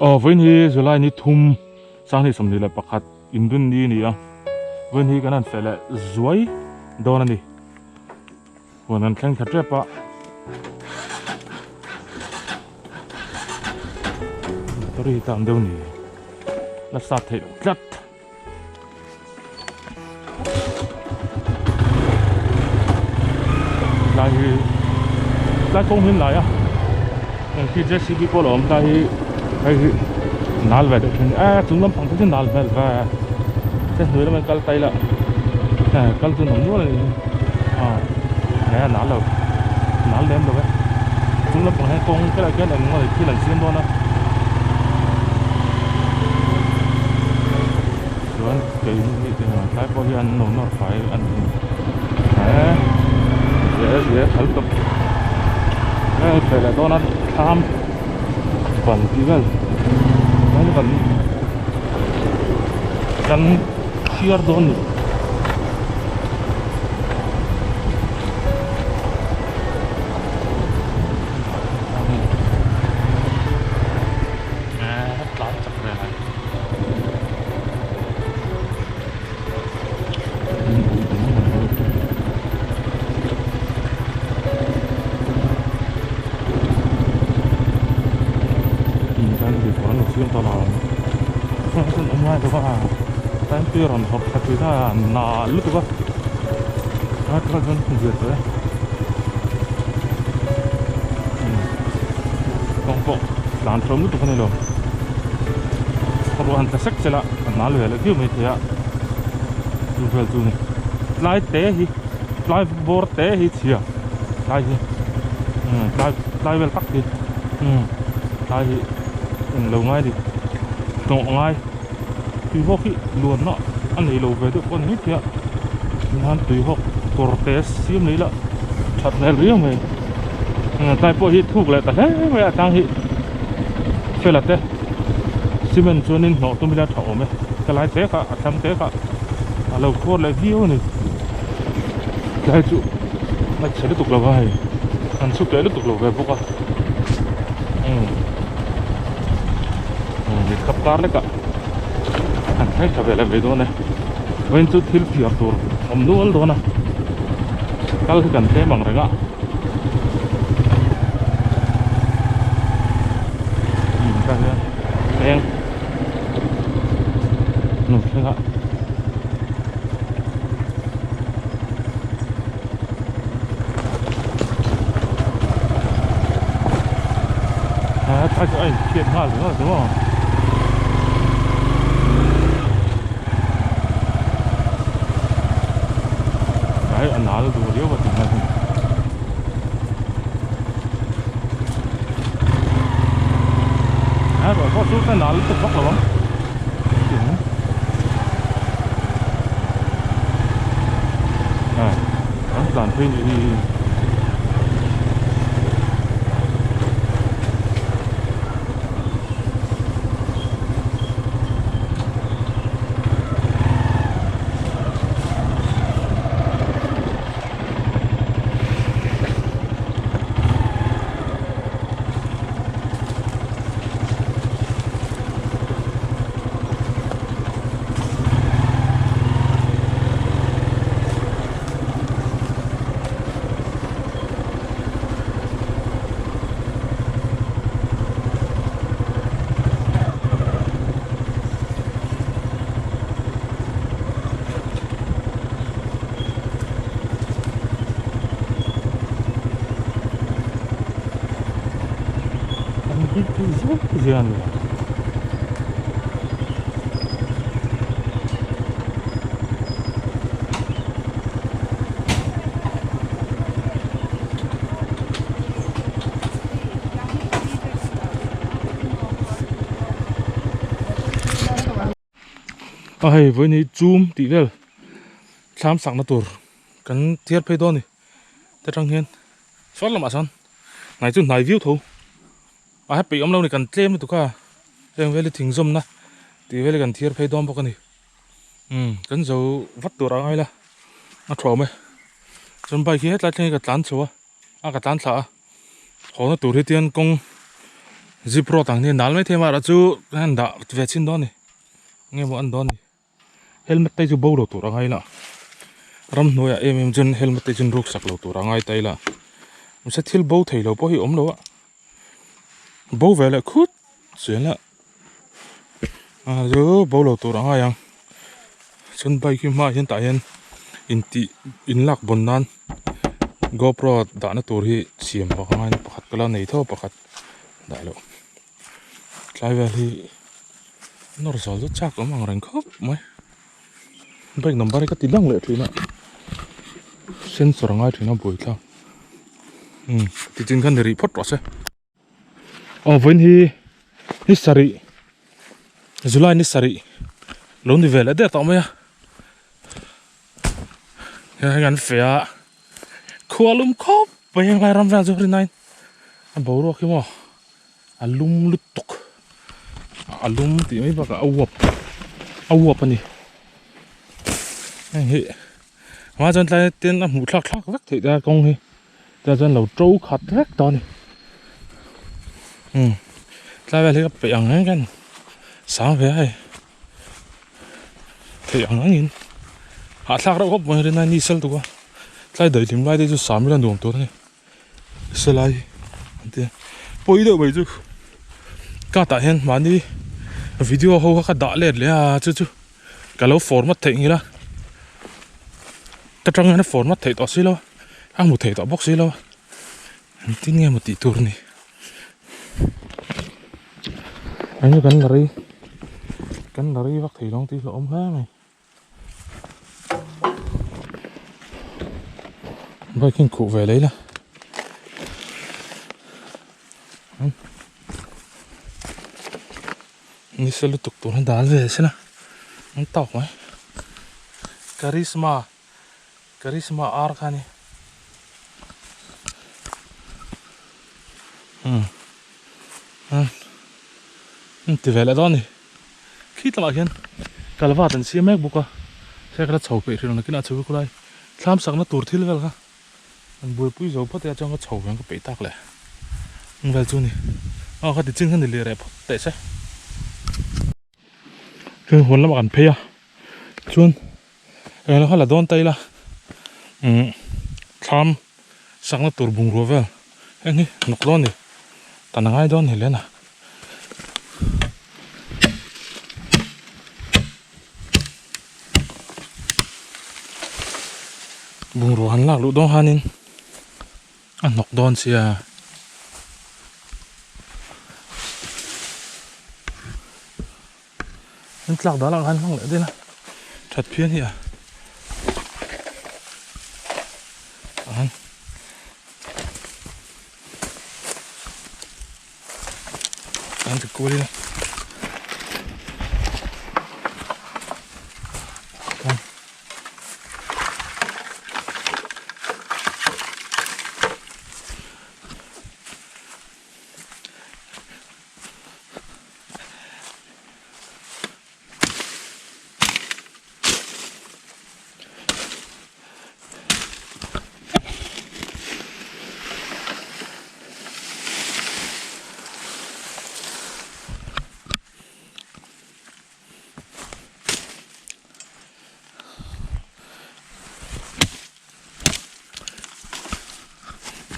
Aw vawiin hi July ni thum sanghnih 21 indun ni a ni a vawiin hi kan han feh leh zuai dawn a ni huan kan thleng thla tep a motor hi tan deuh ni la start theih loh tlat. Tlai hi tlai kawng hi an lai a heng khi jcb pawh a lo awm tlai hi hei hi nal ve deuh thin a ni e chung lampang te chu nal hmel ve te hnuai lamah hian kal ta ila e kal chu an awm nual a ni aw he a nal lo nal lem lo e chung lampang hian kawng helaiah khian eng emaw thil an siam dawn a. Chuan kei hi tlai pawh hi an lo nawr fai a ni he zia zia thal tawp heng feh leh dawn a thlam ban tih vel chuan kan kan chhiar dawn a ni. Kawng pawh tlan tlawm lutuk a ni lo. Ruah han tla sek sela a nal ve leh viau mai thei a chu vel chu ni tlai te hi tlai bawr te hi chhia tlai hi umm tlai tlai vel tak hi umm tlai hi eng lo ngai ni hnawh ngai tui hawk hi luanna a nei lo ve deuh pawh a ni maithei a tihian tui hawk kawr te siam leh ila that hmel riau mai tlai pawh hi thuk leh ta hle mai a tlang hi fela te cement chuanin hnawh tum ila tha awm e ka lai te kha a thlang te kha a lo khuar leh viau a ni tlai chu a chhe lutuk lo va hei an chhuk leh lutuk lo ve bawk a umm mit khap kar lek ah an thleng tha ve leh mai dawn e vawiin chu thil phiar tur awm nual dawn a kal hi kan tlem ang reng a. Tah hian eng nu thlengah a tlai chu a inchhiat nghal ringawt a ni maw. Tlai a nal duh riau a ti nghal a ni. A ruah pawh chu ka nal lutuk vak lo ang tin a an tlan phei nih hi. A hei vawiin hi chum tih vel thlam sakna tur kan thiar phei dawn a ni ta tang hian sawn lamah sawn hnai chu hnai viau tho a he peih awm lo a ni kan tlem lutuk a heng vel hi thing zawmna tih vel hi kan thiar phei dawn bawk a ni umm kan zo vat tur a ngai la a tha awm e chuan bike hi hetlai thleng hi ka tlan chho a. a ka tlan thla a hawna tur hi tian kawng Zip road ang hi nal maithei amaherawh chu an dah ve chin dawn a ni eng emaw an dawn a ni helmet te chu bo lo tur a ngai la ramhnuaiah em em chuan helmet te chu an ruk sak lo tur a ngai ta ila mahse thil bo thei lo pawh hi a awm lo a bo ve leh khut zel a ah chu bo lo tur a ngai ang chuan bike hi hmaah hian tah hian intih inlak bawn nan gopro dahna tur hi siam bawk a ngai pakhat ka la nei tho a pakhat dah loh tlai vel hi nawr zawh chu chak awm ang reng khawp mai bike number hi ka ti lang leh thin a sensor a ngai thin a buaithlak umm tichin khan ni rih phawt rawh se. Aw vawiin hi ni sarih July ni sarih lo ni ve leh der tawh mai a hei an feh a khua lum khawp mai a helai ram vel chu rin aiin a boruak hi maw a lum lutuk a lum tih mai bakah a uap a uap a ni heng hi hma chuan tlai ten a hmuh thlak thlak vek theih ta kawng hi. Tah chuan lo to khat vek tawh a ni umm tlai vel hi ka peih ang reng khan sang ve a hei theih ang angin hahthlak reuh khawp mai rin a ni sel tuk a tlai daih hlim lai te chu sam ila nuam tur a ni selai an tia pawi deuh mai chu ka tah hian mahni video ho kha ka dah let leh a chu chu ka lo format theih ngil a ka tang hian a format theih tawh si lo a a hmu thei tawh bawk si lo a engtin nge maw tih tur ni eng nge kan la rei kan la rei vak thei lo ang tih hlauhawm hle mai bike hi khuh ve leh ila. Nisa lutuk tur hi dal ve sela an tawk mai Karizma Karizma ar kha ani umm umm ti ve leh dawn ani khi tlangah khian kalvat an siam mek bawk a hei kha la chho peih hrih lo nakinah chho khawlai thlam sakna tur thil vel kha. An buaipui zo phawt e a chuan ka chho veng ka peih tak leh ang vel chu ni aw kha tichin kha ni leh reh phawt teh se chuan huan lamah kan phei a chuan englo kha la dawn ta ila umm thlam sakna tur bungrua vel heng hi hnawk dawn a ni tan a ngai dawn a ni hle na. Bungrua han lak luh dawn khanin a hnawk dawn sia. An tlak dan ah khan hmang leh daih a that phian hi a. An ti kual ila.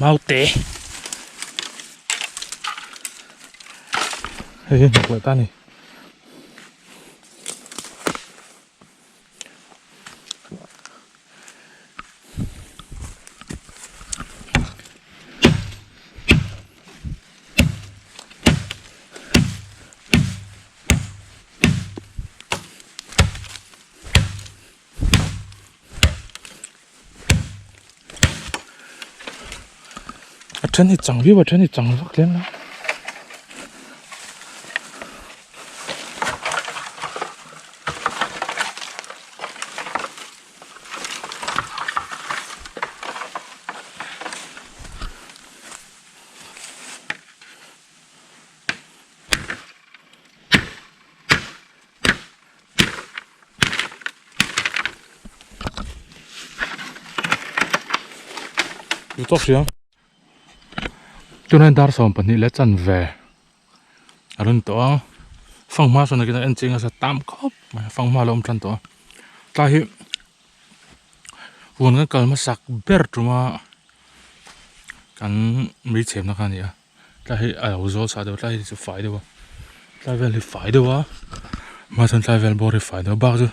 Maute hei hi hnawk leh ta a ni. A then hi chang viau a then hi chang vak lem lo. Tuna dar 22 leh chanve. a rawn tawh a fanghma sawn a en chiang a sa tam khawp mai a fanghma a lo awm tan tawh a tlai hi huan kan kal hmasak ber tuma kan mei chhemna kha a ni a tlai hi a lo zawl sa deuh a tlai hi chu fai deuh a tlai vel hi fai deuh a hma chuan tlai vel bawr hi fai deuh a bak chu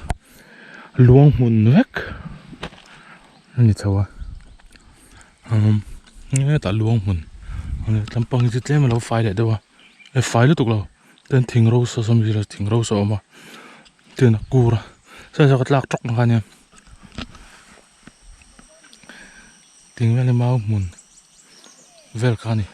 luang hmun vek a ni chho a umm hetah luang hmun lampang hi chu tlem a lo fai leh deuh a e fai lutuk lo chuan thing ro saw sawm zirah thing ro saw a awm a chuan a kur a saw saw ka tlak tawk ang kha ania ting vel hi mau hmun vel kha a ni.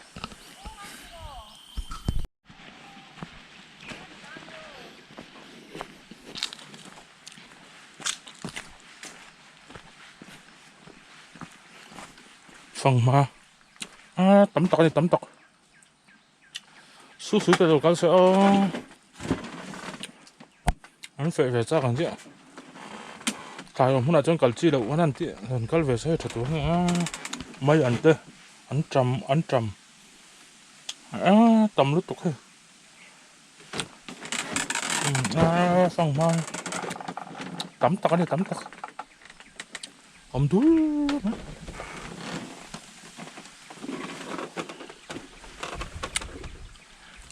Fanghma a tam tak a ni tam tak. Su sui te lo kal se aw an feh ve chak ang chiah tlai awm hunah chuan kal chi loh an han tih an kal ve se tha tur a mai an te an tam an tam a tam lutuk hei a fanghma tam tak a ni tam tak awm dul mai.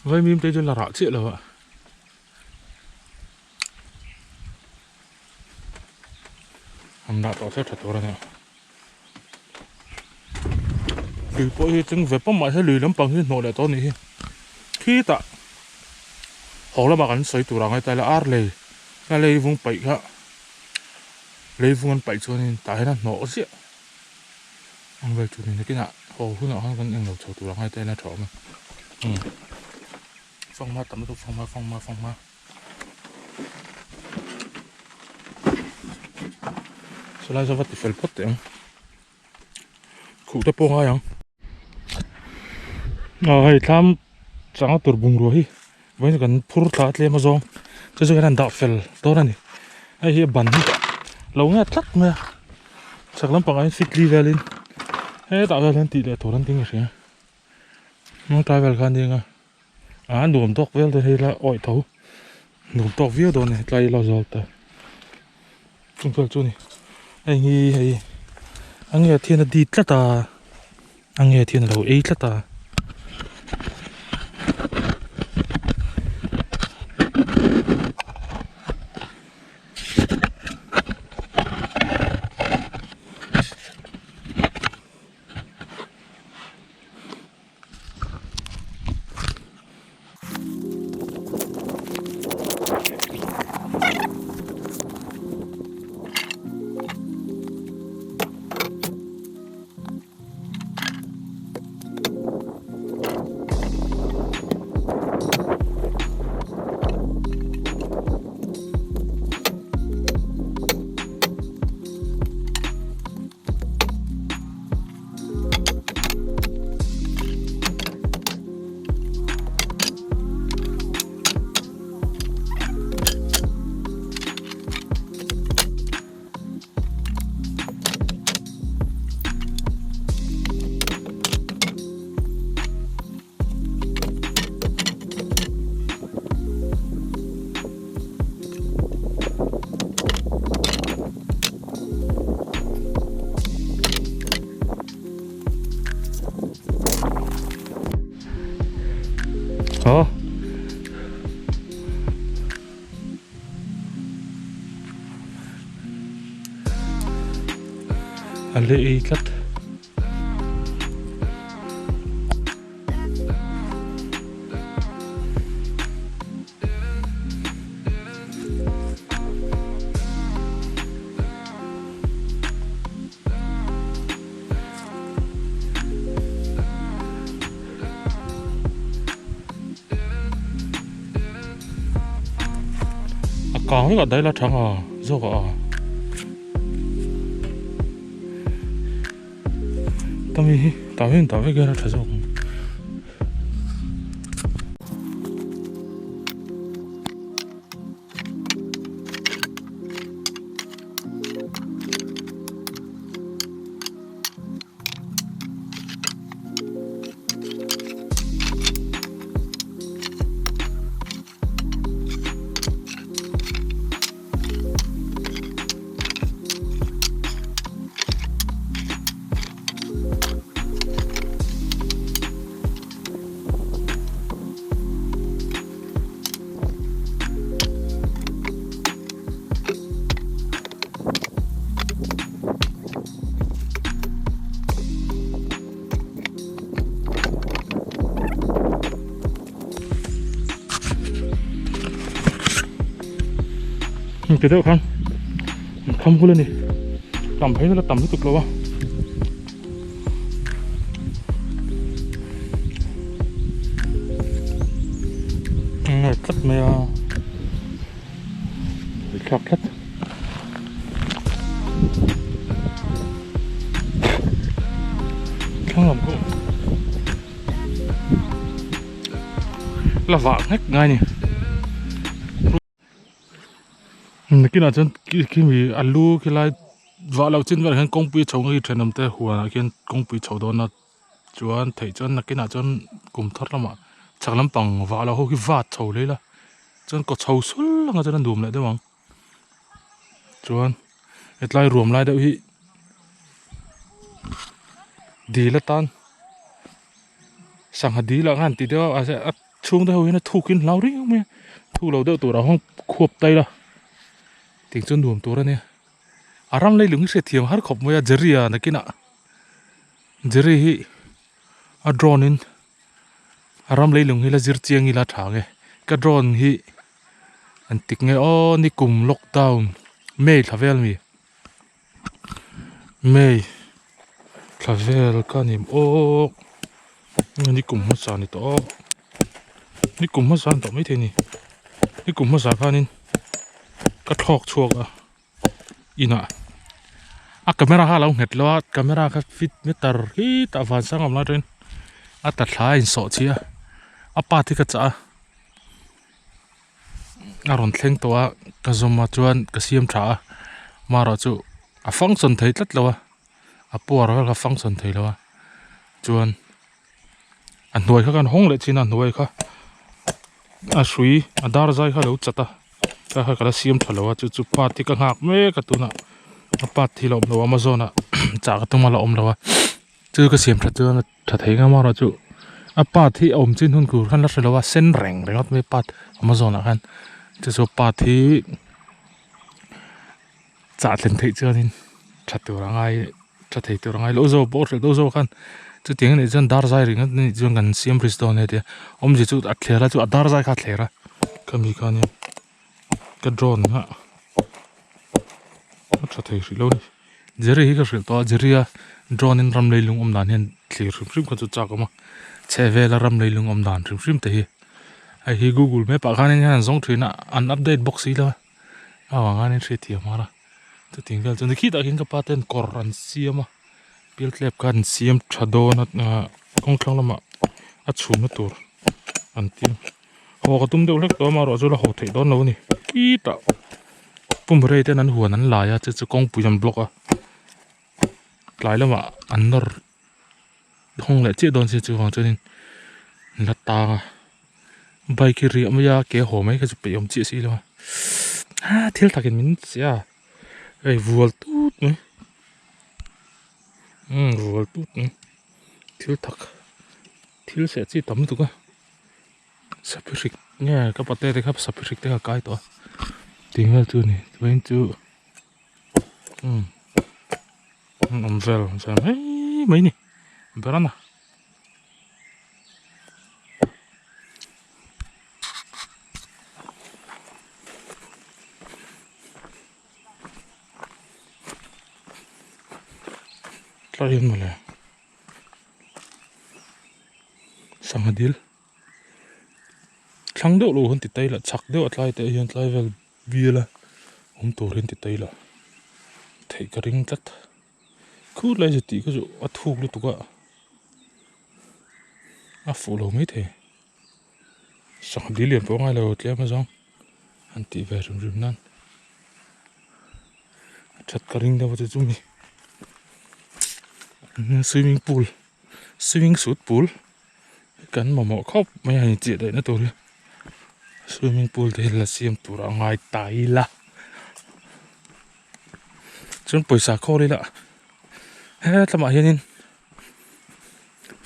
Vaimim te chu la rah chiah lo a. An rah tawh se tha tur a nia. Lui pawh hi cheng ve pawm mahse lui lampang hi hnawh leh tawh a nih hi. Khitah haw lamah kan sawi tur ang e tlai la ar lei a lei vung paih kha lei vung an paih chuanin tah hian a hnawh ziah. Ang vel chu ni nakinah haw hunah khan kan englo chho tur ang hei te hian a tha awm a umm fanghma tam lutuk fanghma fanghma fanghma sawlai saw va ti fel phawt teh ang khuh te pawh a ngai ang aw hei thlam changa tur bungrua hi vawiin kan phur thla tlem a zawng chu chu hian an dah fel dawn a ni hei hi a ban hi lo nge tlat mai a chhak lampangah hian fitli velin hetah vel hian tih leh tur an ding a hria hnung tlai vel khan a ding a a nuam tawk vel dawn hei la awih tho nuam tawk viau dawn a ni tlai ila zawl ta chung vel chu a ni hei hi hei a nge thian a dit tlat a. A nge thian a lo ei tlat a. Aw. A leh ei tlat. A kang vek a daila thang a zawk a tami hi tah hian tah vek hian a tha zawk ang. Ti deuh khan an kham hul a ni tam phei la tam lutuk lo a nge tlat mai a thlak tlat thlang lam pawh la vah nghek ngai ni nakinah chuan khimi a lu khilai vah loh chin velah hian kawngpui chho nge thenawm te huanah khian kawngpui chho dawn a chuan theih chuan nakinah chuan kum thar lamah chhak lampang vah loh ho khi vat chho leh ila chuan kaw chho sul anga chuan a nuam leh deuh ang chuan hetlai ruam lai deuh hi dil atan sangha dil ah khan an ti deuh a mahse a chhungte ho hian a thuk in hlau riau mai a thuk lo deuh turah hawng khuap ta ila tih chu nuam tur a nia a ram lei lung hi hriatthiam har khawp mai a Jerry a nakinah Jerry hi a drone in a ram lei lung hi la zir chiang ila tha nge ka drone hi an tik nge aw nikum lockdown May thla vel mi May thla vel ka ni awk nikum hmasa ni tawh awk nikum hmasa ni tawh maithei a ni nikum hmasa khanin ka thlawk chhuak a inah a camera kha a lo nghet lo a camera kha fit meter khi tah van sang awm lai atangin a ta thla a insawh chhi a a part hi ka chah a a rawn thleng tawh a ka zawm ah chuan ka siam tha a amaherawh chu a function thei tlat lo a a power vel kha a function thei lo a chuan a hnuai kha kan hawng leh chin a a hnuai kha a hrui a dar zai kha a lo chat a kha kha ka la siam tha lo a chu chu part hi ka nghak mek a tunah a part hi la awm lo a amazon ah chah ka tum a la awm lo a chu ka siam that chuan a tha thei ngam erawh chu a part hi a awm chin hun tur khan la hre lo a sen reng ringawt mai part amazon ah khan chu chu part hi chah thlen theih chuanin tha tur a ngai tha thei tur a ngai lo zo pawh hrelh deuh zawk khan chutiang anih chuan dar zai ringawt anih chuan kan siam ris dawn ania tia awmzia chu a thler a chu a dar zai kha a thler a khami khanin ka drone a a tha thei hrih lo a ni Jerry hi ka hrilh tawh a Jerry a drone in ram leilung awm dan hian thlir hrim hrim kha chu chak awm a chheh vela ram leilung awm dan hrim hrim te hi hei hi google map ah khanin hian an zawng thin a an update bawk si lo a a vang khanin hriatthiam har a chutiang vel chuan khitah khian ka pa ten kawr an siam a piltlep kha an siam tha dawn a ah kawngthlang lamah a chhumna tur an ti haw ka tum deuh hlek tawh a amaherawh chu la haw theih dawn lo a ni khitah pumrei ten an huan an lai a chu chu kawngpui an block a tlai lamah an nawr hawng leh chiah dawn si chuvang chuanin an la tang a bike hi riah mai a ke haw mai kha chu peih awm chiah si lo a ah thil takin min chiah a hei vual tut mai umm vual tut mai thil tak thil seh chi tam lutuk a saphi hrik nge ka pate te kha saphi hrik te kha a kai tawh a tih vel chu a ni chuan chu umm. An awm vel zan mai mai ni berana tlai hian mawle sangha dil thlang deuh lo han ti tai la chhak deuh a tlai te hian tlai vel Bial a awm tur hian ti taila theih ka ring tlat khur lai chu tih kha chu a thuk lutuk a a fuh lo mai thei sangha dil lian pawh a ngai lo tlem a zawng an tih ve hrim hrim nan a that ka ring deuh a chu chumi swimming pool swimming suit pool kan mamawh khawp mai a ni chiah daihna tur hi swimming pool te hi la siam tur a ngai ta ila chuan pawisa khawl ila hetlamah hianin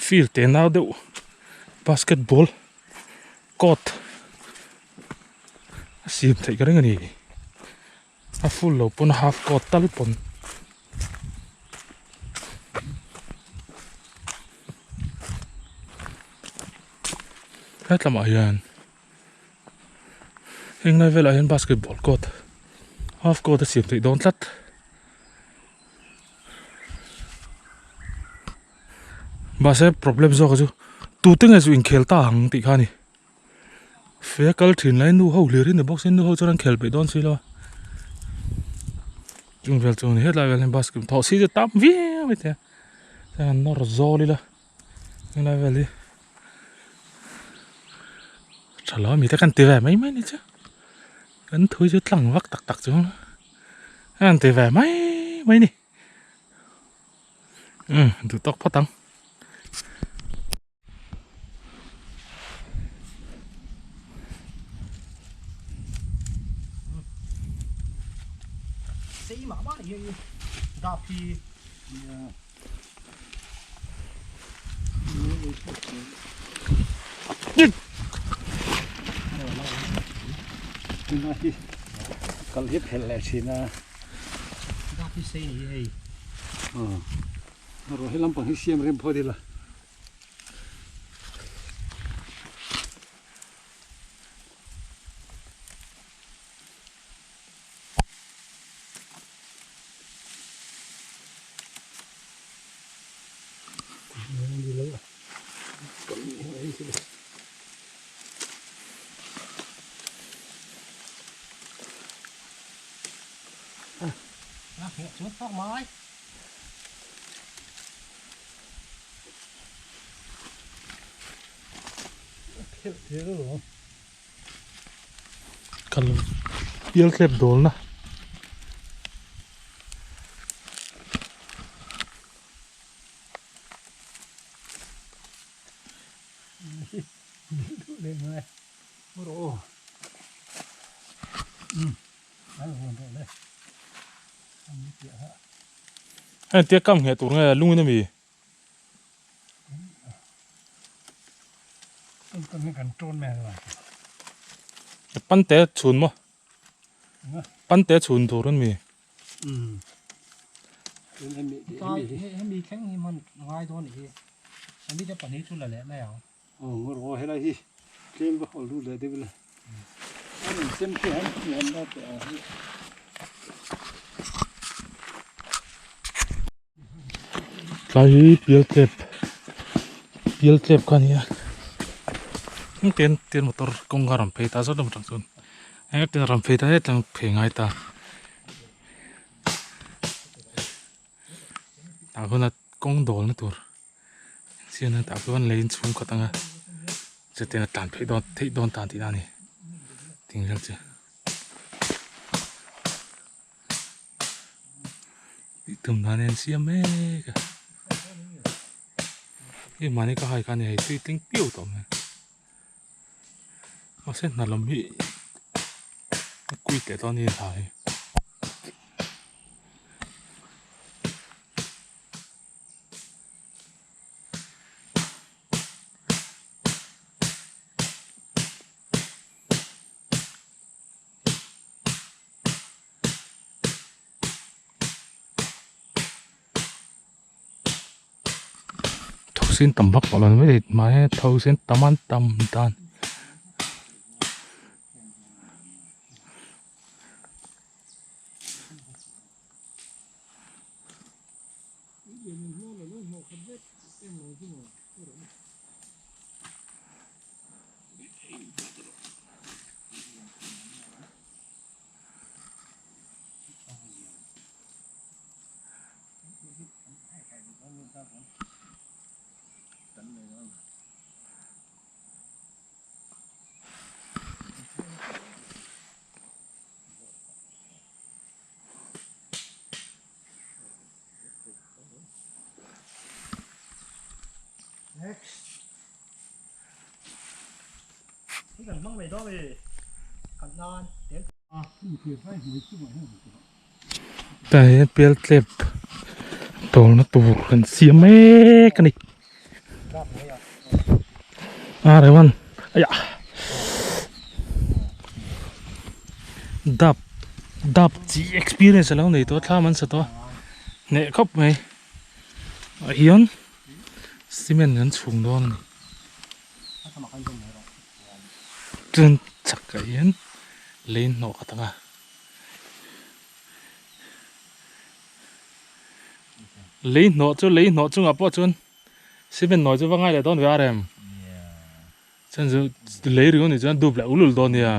field te nau deuh basketball court a siam theih ka ring a ni a full lo pawn a half court tal pawn. Hetlamah hian heng lai velah hian basketball court. Half court a siam theih dawn tlat. Mahse problem zawk chu tute nge chu inkhel ta ang tih kha a ni. Fea kal thin lai nu ho hlir hi ni bawk se nu ho chuan an khel peih dawn si lo a. Chung vel chu a ni hetlai vel hian basket thawh si chu tam viau mai thei a. Chuan an nawr zawl ila helai vel hi tha lo ami te kan ti ve mai mai ni chu. Kan thui chu tlang vak tak tak chu an ti ve mai mai ni. Umm duh tawk phawt ang. Kal hi phelh leh thin a. Rawh he lampang hi siam rem phawt ila. Kal pial thlep dawl na. Heng tia kam ngheh tur nge lungin ami? Pante chhun maw? Pante chhun tur an mi? Hemi thleng hi hman ngai dawn a nih hi. Hemi te pahnih chu la leh mai ang. Aw ngaw helai hi tlem va hawl lut leh deuh ila a rawn sem khi han hmuh an la teh ang hi. Tlai hi pial tlep pial tlep kha a ni a tin tin motor kawng kha a rawn phei ta zawt a tang chuan heng a rawn phei ta hetang phei ngai ta tah hunah kawng dawl na tur. Chian a tah chuan lei inchhung khat anga chutiang a tlan theih dawn theih dawn tan tihna a ni ting vel chu tih tum dan hian siam mek a hei mahni ka hai kha a ni hei tui tling piau tawh mai mahse hna lam hi a kuit leh dawn a ni hna hi. Thosin tam vak tawh lo ni maithei mahse thosin tam an tam dan. Tah hian pial tlep dawrna tur kan siam mek a ni a rewan aiah dap dap chi experience alo nei tawh a thlam an sa tawh a hneh khawp mai ah hian cement an chhung dawn a ni chuan chhakah hian lei hnawh khat ang a. Lei hnawh chu lei hnawh chungah pawh chuan cement nawi chu va ngai leh dawn ve a rem. Chuan chu lei ringawt nih chuan dup leh ul ul dawn nia.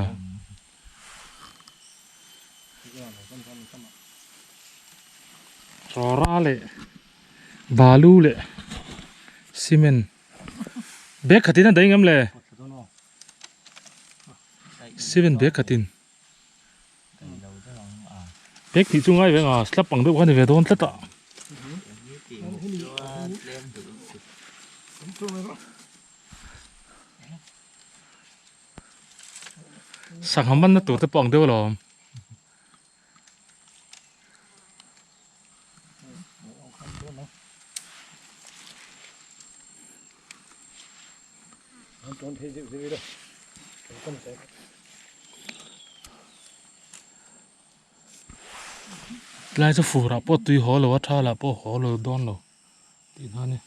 Rawra leh balu leh cement bag khatin a daih ngam le. Cement bag khatin. Bag tih chu ngai ve nga slap ang deuh kha ni ve dawn tlat a. Sangha manna tur te pawh ang deuh alawm. Tlai chu fur ah pawh tui haw lo a tha lah pawh haw lo dawn lo tih hna a ni.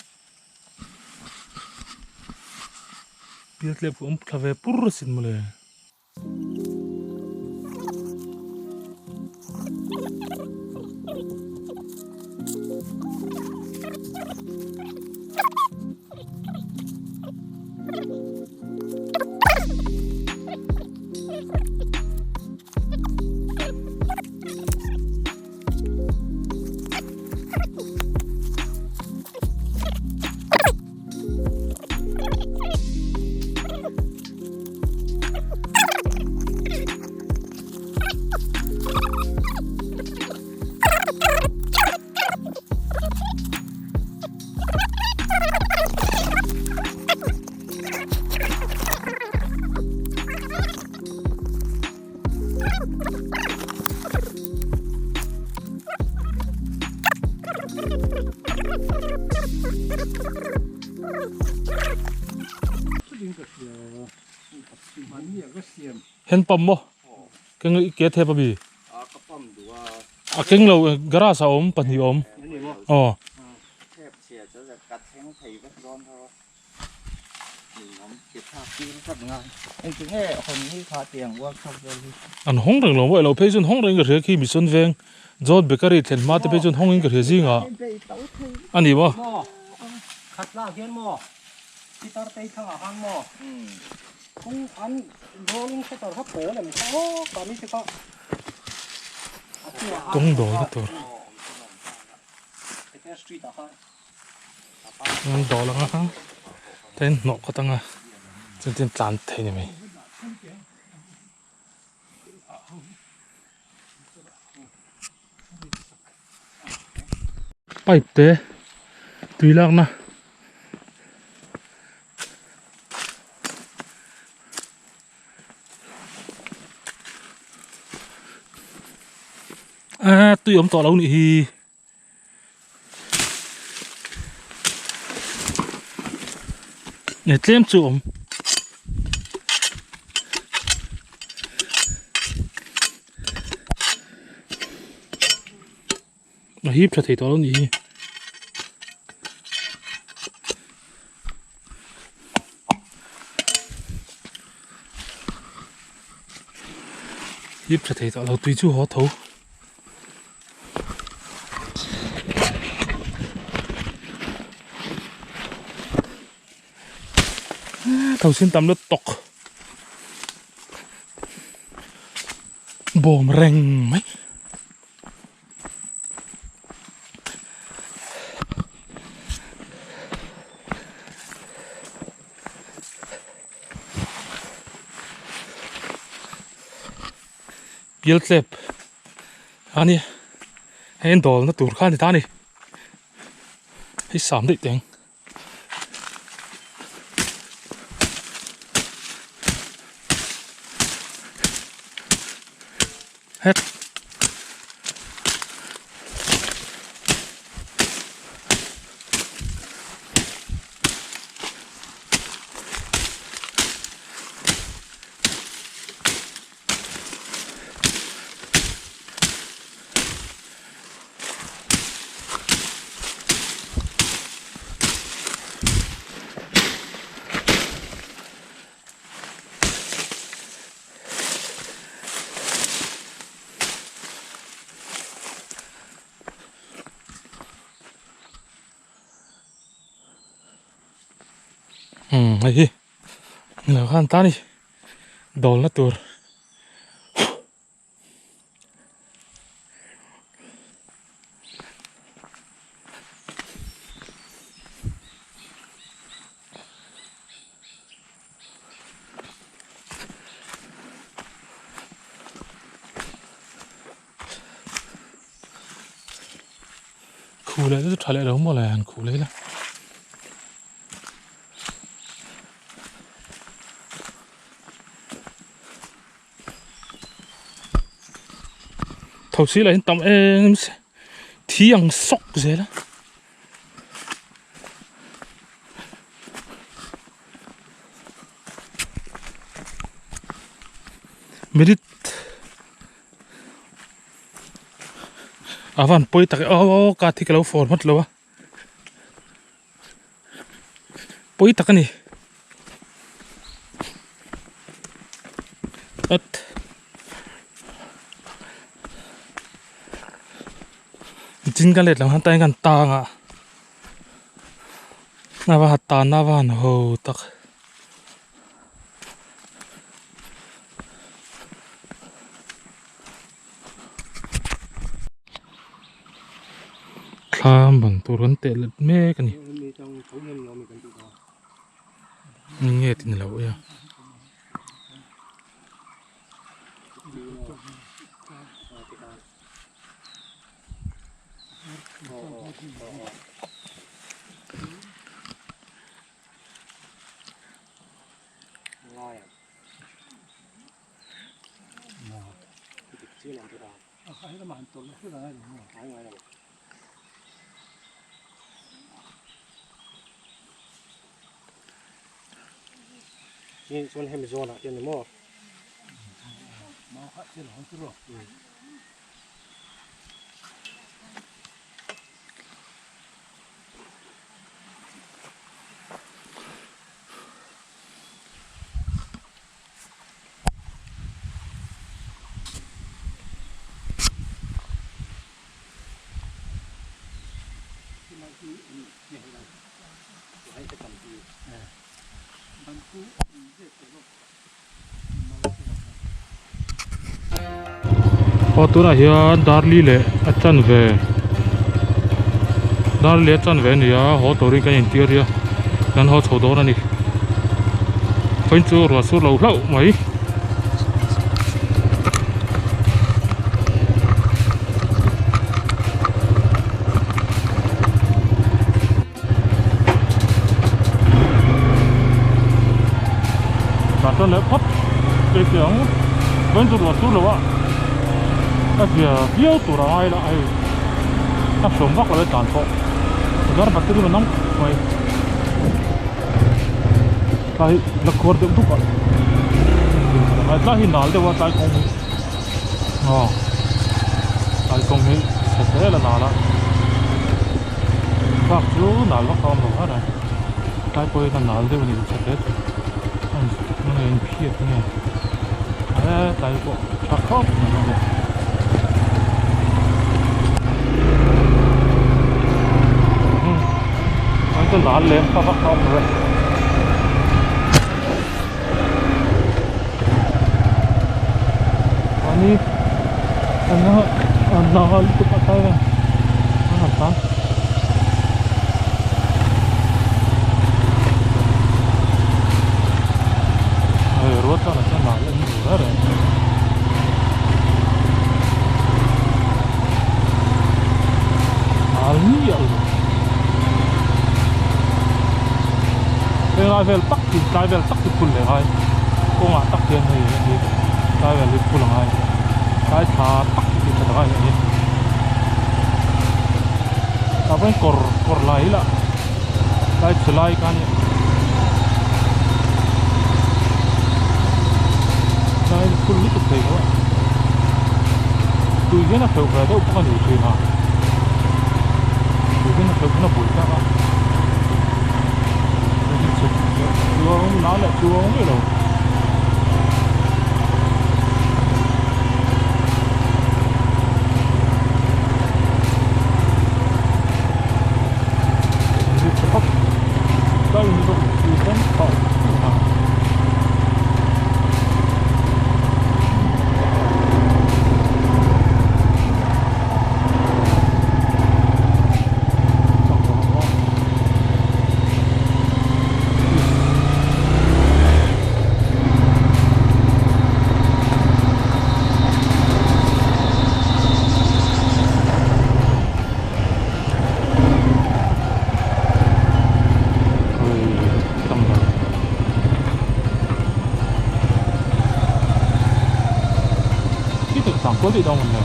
Pialtlep awm thla ve pur asin mawle. Hand pump maw keng i ke thep ami a keng lo garage a awm pahnih a awm aw. An hawng reng lo maw ilo phei chuan hawng reng ka hria khi mission veng John bakery thlen hma te phei chuan hawng in ka hria zingah a ni maw. Kawng dawl na tur. An dawl ang a tain hnawh kawt ang a chuan tin tlan thei ni mai. Pipe te tui lakna a tui awm tawh lo nih hi. Nge tlem chu awm. A hip tha thei tawh lo nih hi. Hip tha thei tawh lo tui chu haw tho. Tho sin tam lutuk bawm reng mai. Pialtlep a ni hei an dawlna tur kha a ni ta a ni hei sam daih teng. Het. Umm hei hi ni lo khan tan i dawlna tur. Khu leh chu tha leh lo maw le han khu leh ila. Tho si lah in tam em se thi ang sawk zel a. Minute a van pawi tak e aw ka thi ka lo fawr hmat lo a pawi tak a ni at chin ka let lam han tain kan tang a na va tan na van ho tak. Thlam bang tur kan teh let mek a ni. Nge ti ni lo e a. Chuan hemi zawnah hian ni maw? Aw tunah hian darli leh a chanve darli leh a chanve a ni a haw turin kan intir a kan haw chho dawn a ni khawiin chu ruah sur lo hlauh mai. Tah chuan leh phawt tih tih ang vawiin chu ruah sur lo a a zia viau tur a ngai la hei a hrawm vak lo e tlan pawh tichuan battery a nam khawp mai tlai hi la khuar deuh duk a tlai hi nal deuh a tlai kawng hi aw tlai kawng hi chhe zel a nal a. Bak chu nal vak a awm lo har a tlai pawh hian a nal deuh a ni chhe hle chu a in nge in phiat nge he tlai pawh tha khawp mai a ni. Umm chu nal lem ta vak a awm lo e. Ani a nal lutuk a tlai vel a han tan. Hei ruat chuan a nal em ber e. Nal miah lo. Helai vel tak hi tlai vel tak hi phul leh ngai kawngah tak hian hei a ni tlai vel hi phul a ngai tlai tha tak hi tha tak a ni tah pawhin kawr kawr lai lah tlai chhe lai kha a nia tlai phul lutuk thei lo a tui hian a hreuh ve deuh bawk a ni thin a tui hian a hreuh hian a bul tak a. Chuang nal leh chuang mai lo. tlan kual daih dawn ang le.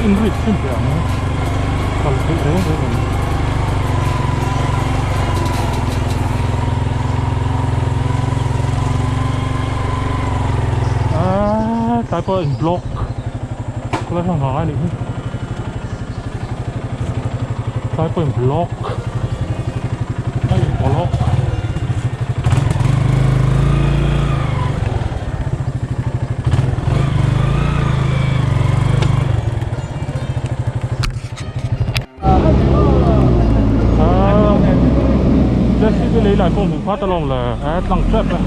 In rit thin teh ang kal theih reng reng ang. Aaa tlai pawh in block khawlai hlang ngai anih hi tlai pawh in block a in block. JCB lei lai pawh hmuh phat alawm le a tlang tep e.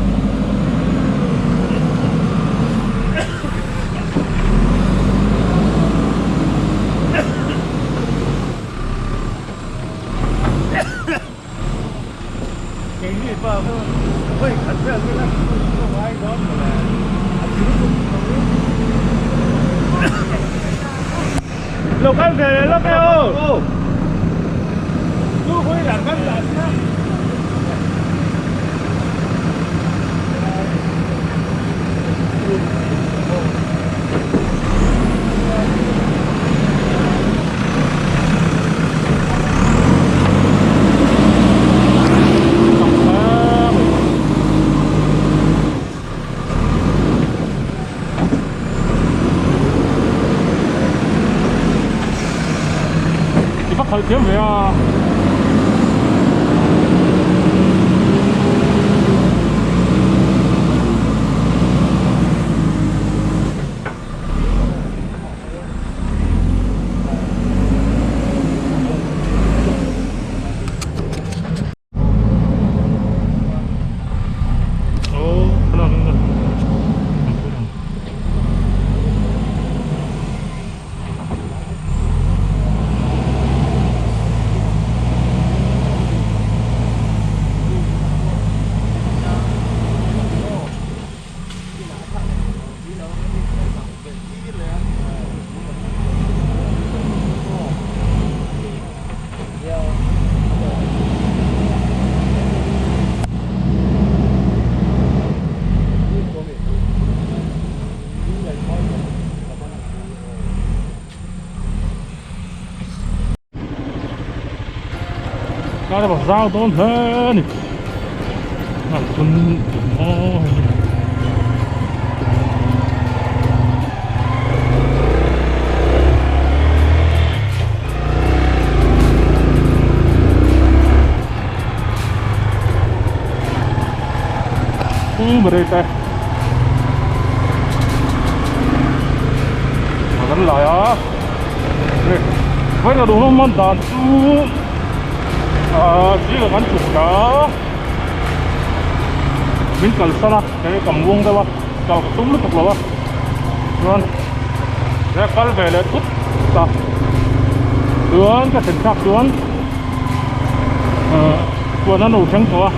Lo kal ve leh lawk e aw. Chu hawi lah kan lah sia. I va khalh thiam ve a. Kar a zau dawn hle a ni a chhun maw hei hi. Brake a kan lai a brake vawiin a duhawm man dan chu ahh zingah kan chhuk ta min kalsan a kei ka muang deuh a kal ka tum lutuk lo a chuan he kal ve leh thut ta chuan ka thlen thlak chuan ahh chuan a no thleng tawh a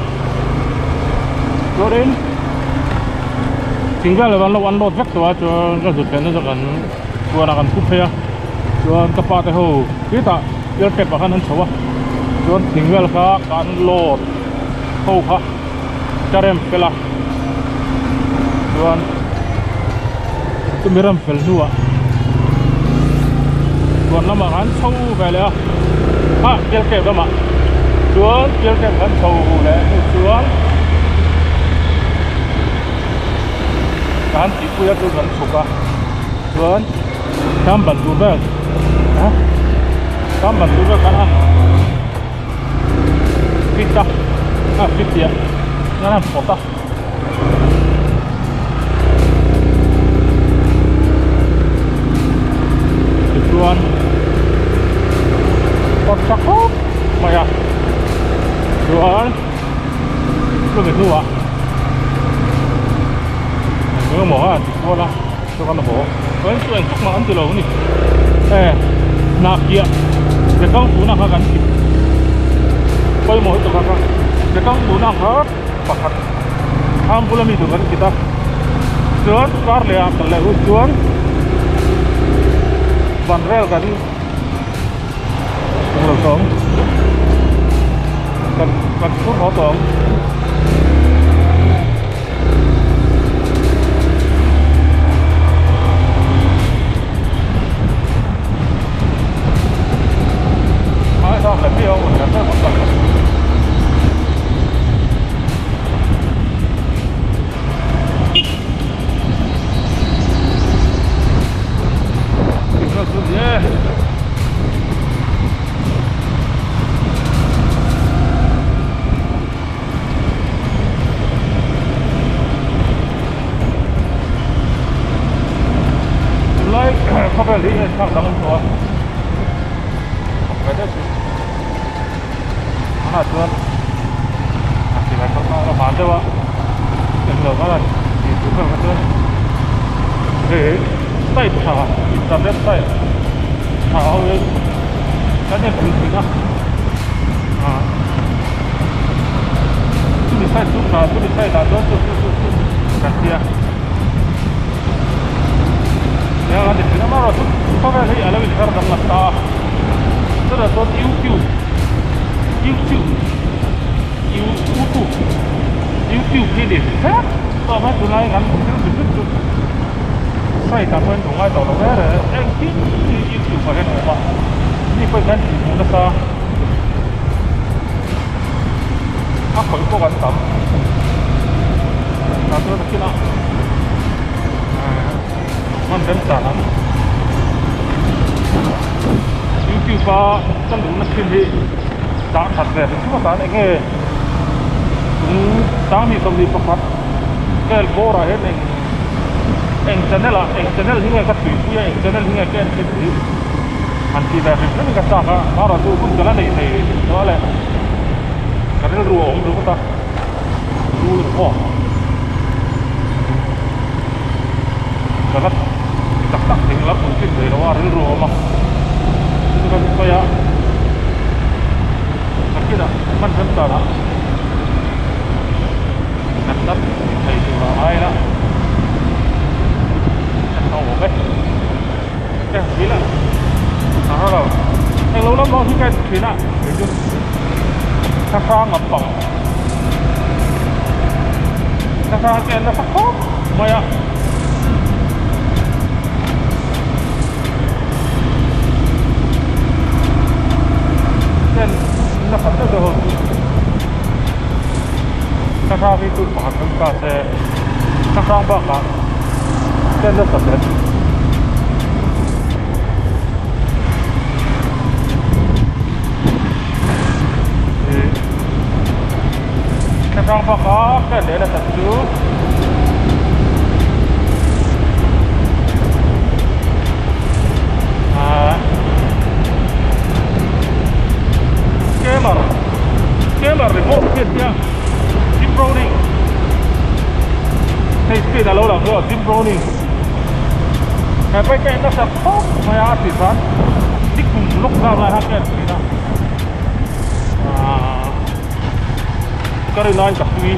chuanin thing vel an lo unload vek tawh a chuan ka zut leh na zawk an chuan a kan khup phei a chuan ka pa te ho khitah aircab ah khan an chho a chuan thing vel kha ka unload ho kha ka rem fel a chuan chumi rem fel hnuah chuan lamah khan chho ve leh a ah aircab lamah chuan aircab kan chho leh hnu chuan kan tihpui a chu kan chhuk a chuan tham ban tur vel tham ban tur vel kan han fit a a fit tih ah kan han phawt a. nasa khawp mai a chuan chumi hnuah eng emaw a ti kual a chuan a haw chuan chu eng tak mah an ti lo a ni e hnahkiah bekang tuna kha kan ti pawimawh hi tawk a bekang tuna kha pakhat thlam bula mi tur kan kit a chuan kar leh ah kal leh hun chuan ban vel kan lo tawng kan kan phur haw tawng. Tunlai khawvel hi en thlak dang an tawh a ve deuh chu tunah chuan a ti ve tawh a van deuh a englo kha lan tih tur vel kha chuan hei site tha internet site tha ho hi kan en pui thin a ah chumi site chu tha chumi site ah chuan chu chu chu chu kan tia nia kan ti thin a amaherawhchu khawvel hi a lo inher danglam ta a chutah chuan youtube youtube youtube youtube hi ni hrep tawp a tunlai kan thil ti vek chu site ah pawh in duh ngai tawh lo reng reng engkim hi youtube ah hian a awm a mi pawhin kan tih hmuh nasa a khawih pawh kan tam tah chuan a kinah hman remchan ang youtube a ka luhna thin hi dah that ve hrim a tan enge chung sanghnih 21 vel bawr ah hian eng eng channel ah eng channel hi nge ka tuipui a eng channel hi nge ka en thin tih han tih ve hrim hrim in ka chak a amaherawh chu hun ka la nei thei tawh a le ka rilru a awm ringawt a rul aw ka la ti tak tak thei la pui thin thei lo a rilru a awm a chu ka sawi a nakinah hman rem danah kan la ti thei tur a ngai la ka tho awm e ka hrilh a a hre lo englo lam pawh hi ka en thin a kei chu ka hrang lampang ka hrang chu en nasa khawp mai a. Ken nasa deuh deuh ho chu ka hrang hi chu pakhat kan ta se ka hrang bakah ken nasa hle. Ka hrang bak a ka leh la tak chu ah scammer scammer report hriat hian Jim Browning hei speed a lo lang chu Jim Browning he bike a en nasa khawp mai a a tih khan nikum lockdown lai khan ka en thin a ah ka rin aiin ka tui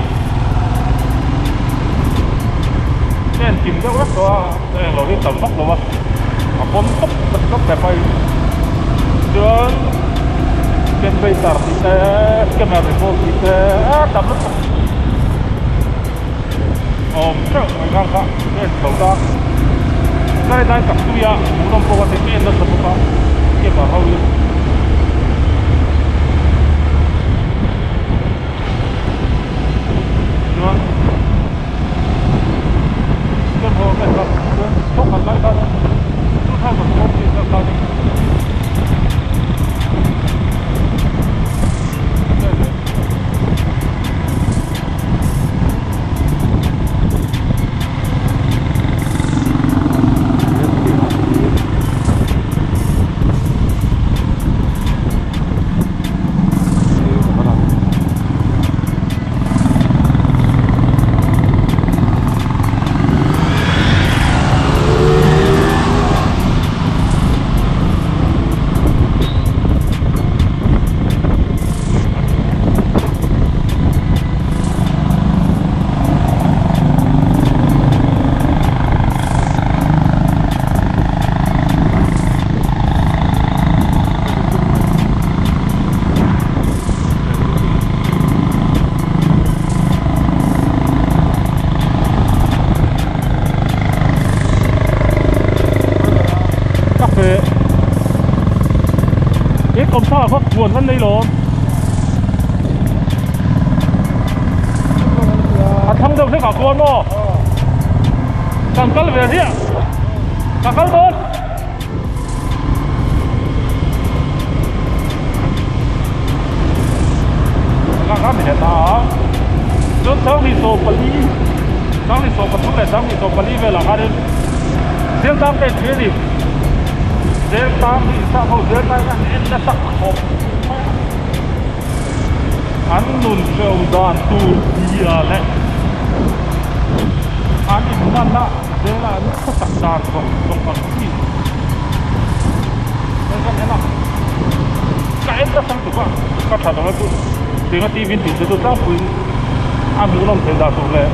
ka en kim deuh vek tawh a ka englo hi tam vak lo a a pawm tawp ka ti tawp tep a chuan generator tih te scanner report tih te a tam lutuk awm teuh mai khan kha ka en chho ta ka rin aiin ka tui a hmuhnawm pawh ka ti ka en nasa bawk a camera ho hi. Chuan step ho ka kha chuan thawk han lai khan 2014 vel khan Kawmthlang ah khaw huan kan nei lawm. A thlang deuh hlek ah khuan maw? Kan kal ve riah. Ka kal dawn. Ka kal leh ta a. Chuan Sanghnih 14, Sanghnih 13 leh Sanghnih 14 velah khanin Sialtang te thlir a ni. Zeltang hi sap ho zeltang hi an en nasa khawp mai a, an nun hreu dan tur zia leh an inhmanna zela an khawsak dan zawng zawng ang chi hei kan en a, ka en nasa lutuk a, ka tha lo a chu tinga TV in tih te chu tlangpuiin a hmuhnawm theih dan tur leh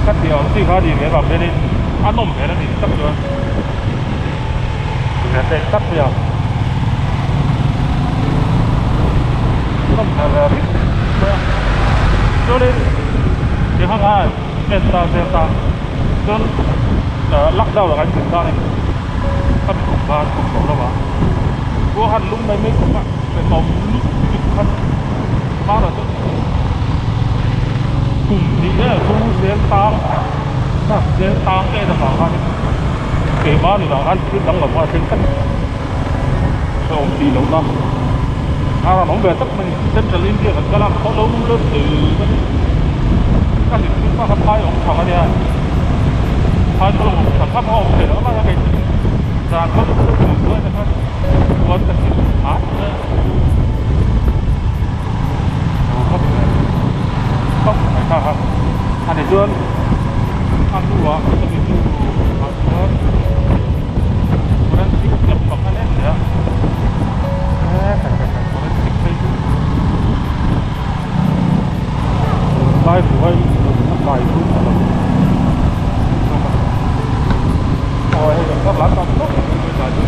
ka tih ang chi kha a ni ve vang hianin a nawm hmel a ni tak chuan. Tak mai a chuanin ti hang a en ta zel ta chuan lockdown ah kan zin ta a ni khami kum khan kum tawh lamah khua khan lung mai mai khawp a hrehawm lutuk khan hmanah chuan kum hnih vel chu zel tang zel tang en avang khanin. Keimah ni vang khan thil dang lo pawh a thleng tlat hrehawm tih loh na a rawn awm ve tlat mai Central India kan kal a khaw lo la tui mai ka hlim thil pawh kha phai awm thang a nia phai khaw lo awm thang kha pawh a awm thei lo a mahse kei zan khaw lo la tui duai te khan chuan ka hlim hat mai a khawp mai kha kha a ni chuan. A hnuah chumi hnu ah chuan forensic step pakhat en leh a forensic phei chu tunlai buai a kai chu a lo aw hei kan thar lam tam tawk mai mai chu.